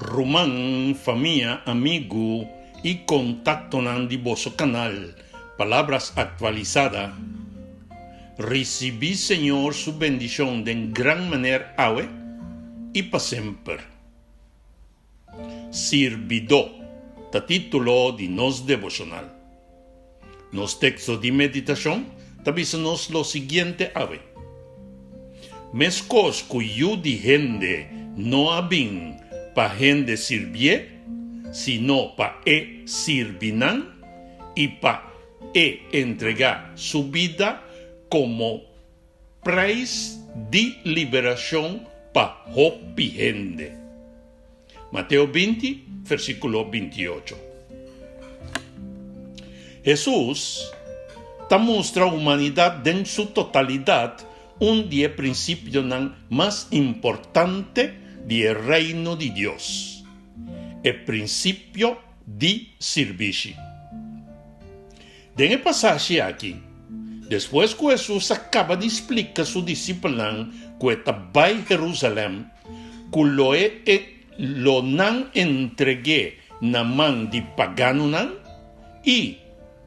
Ruman, famia, amigu i kontaktonan di boso kanal Palabras Actualizada, risibí Señor su bendishon den gran maner awe i pa semper. Sirbidó ta título di nos devoshonal. Nos teksto di meditashon ta bisa nos lo siguiente awe, Meskos ku Yu di hende no a bin pa hende sirbié, sino pa e sirbi nan i pa e entregá su bida komo preis di liberashon pa hopi hende. Mateo 20, versíkulo 28. Hesus ta mustra humanidat den su totalidat un di e prinsipionan mas importante di e Reino di Dios, e prinsipio di sirbishi. Den e pasashi aki, despues ku Hesus a kaba di splika su disipelnan ku e ta bai Herusalèm, ku lo e lo nan entreg'é na man di paganonan i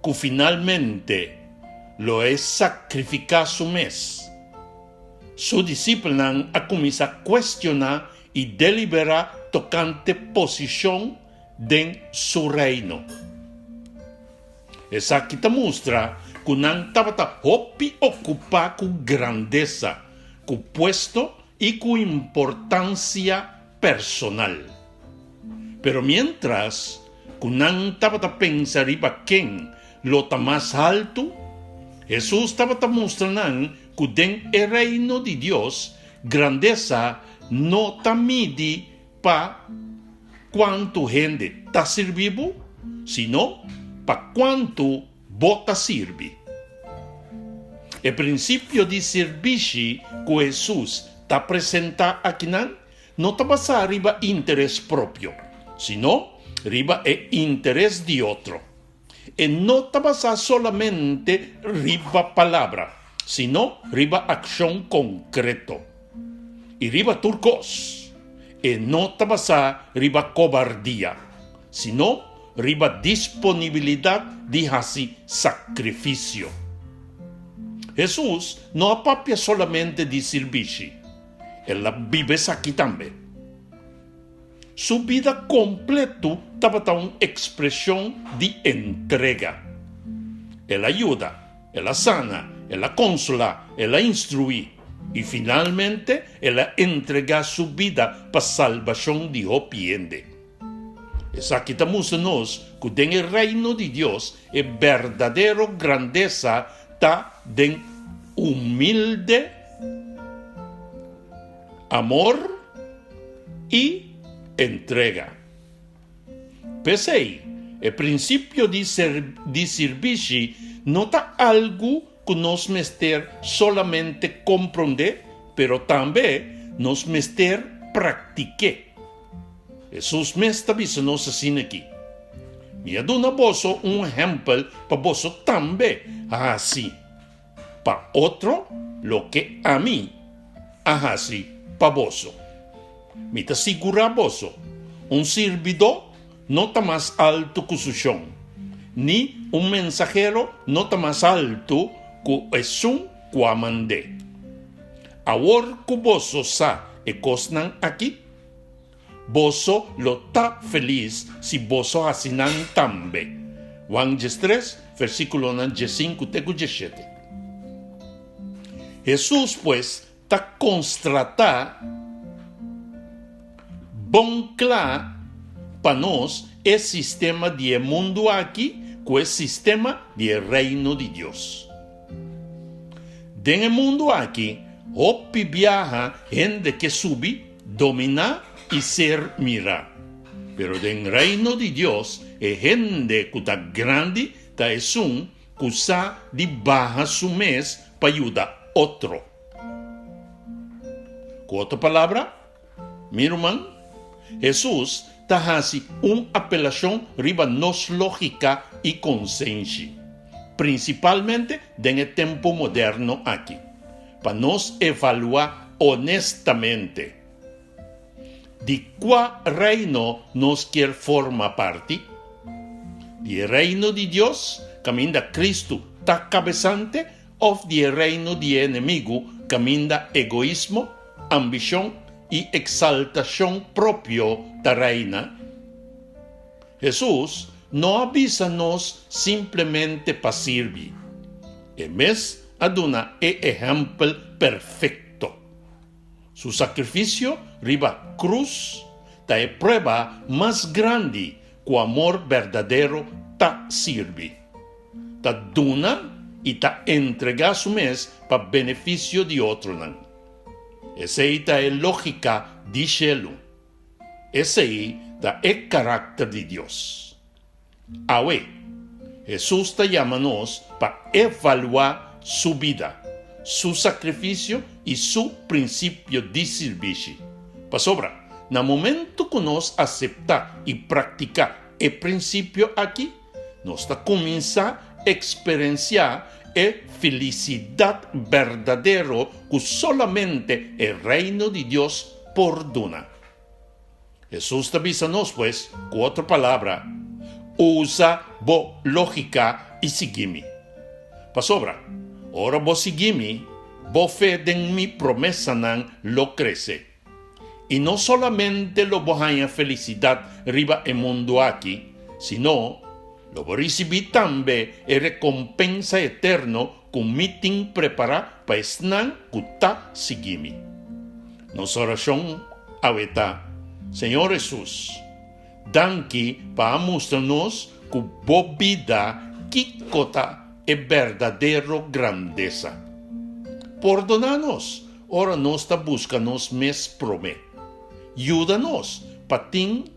ku finalmente lo e sakrifiká su mes, su disipelnan a kuminsá kuestioná i deliberá tokante posishon den su Reino. Esaki ta mustra ku nan tabata hopi okupá ku grandesa, ku puesto i ku importansia personal. Pero miéntras ku nan tabata pensa riba ken lo ta mas haltu, Hesus tabata mustra nan ku den e Reino di Dios grandesa no ta midi pa kuantu hende ta sirbi bo, sino pa kuantu bo ta sirbi. E prinsipio di sirbishi ku Hesus ta presentá akinan no ta basá riba interes propio, sino riba e interes di otro. E no ta basá solamente riba palabra, sino riba akshon konkreto. I riba tur kos, e no ta basá riba kobardia, sino riba disponibilidat di hasi sakrifisio. Hesus no a papia solamente di sirbishi, el a biba esaki tambe. Su bida kompletu tabata un ekspreshon di entrega. El a yuda, el a sana, el a konsolá, el a instruí i finalmente el a entregá su bida pa salbashon di hopi hende. Esaki ta mustra nos ku den e Reino di Dios e berdadero grandesa ta den humilde amor i entrega. P'esei, e prinsipio di di sirbishi no ta algu ku nos mester solamente komprondé, pero tambe nos mester praktik'é. Hesus mes ta bisa nos asina aki, Mi a duna boso un ehèmpel pa boso tambe hasi pa otro loke ami a hasi pa boso. Mi ta sigurá boso, un sirbidó no ta mas altu ku su shon, ni un mensahero no ta mas altu ku esun ku a mand'é. Awor ku boso sa e kosnan akí, boso lo ta felis si boso hasi nan tambe. Juan 13, versíkulonan 15 te ku 17. Hesus, pues, ta konstratá bon kla pa nos e sistema di e mundu aki ku e sistema di e Reino di Dios. Den e mundu aki, hopi biaha hende ke subi, dominá i ser mirá. Pero den Reino di Dios, e hende ku ta grandi ta esun ku sa di baha su mes pa yuda otro. Ku otro palabra, mi ruman, Hesus ta hasi un apelashon riba nos lógika i konsenshi, prinsipalmente den e tempu moderno aki, pa nos evaluá honestamente. Di kua reino nos kier forma parti? Di e reino di Dios, kaminda Kristu ta kabesante, òf di e reino di e enemigu, kaminda egoismo, ambishon i eksaltashon propio ta reina? Hesus no a bisa nos simplemente pa sirbi. E mes a duna e ehèmpel perfekto. Su sakrifisio riba krus ta e prueba mas grandi ku amor berdadero ta sirbi. Ta duna i ta entregá su mes pa benefisio di otronan. Esei ta e lógika di shelu. Esei ta e karakter di Dios. Awe, Hesus ta yama nos pa evaluá su bida, su sakrifisio i su prinsipio di sirbishi. Pasobra, na momentu ku nos aseptá i praktiká e prinsipio aki, nos ta kuminsá eksperensiá e felisidat berdadero ku solamente e Reino di Dios por duna. Hesus ta bisa nos pues, ku otro palabra, Usa bo lógika i sigui mi. Pasobra, ora bo sigui mi, bo fe den mi promesanan lo krese. I no solamente lo bo haña felisidat riba e mundu aki, sino lo bo risibí tambe e rekompensa eterno ku mi tin prepará pa esnan ku ta sigui mi. Nos orashon awe ta, Señor Hesus, danki pa a mustra nos ku bo bida kiko ta e berdadero grandesa. Pordoná nos ora nos ta buska nos mes promé. Yuda nos pa tin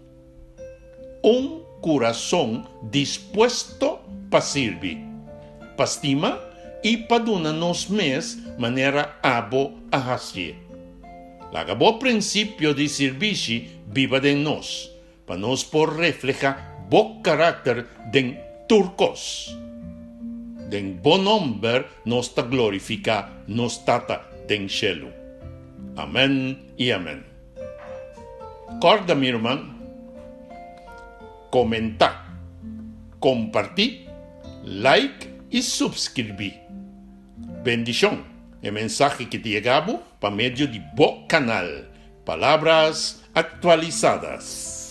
un kurason dispuesto pa sirbi, pa stima i pa duna nos mes manera abo a hasié. Laga bo prinsipio di sirbishi biba den nos, pa nos por reflehá bo karakter den tur kos. Den bo nòmber nos ta glorifiká nos Tata den shelu. Amèn i amèn. Kòrda mi ruman, komentá, kompartí, like i supskribí. Bendishon! E mensahe ki ta yega bo pa medio di bo kanal Palabras Actualizadas.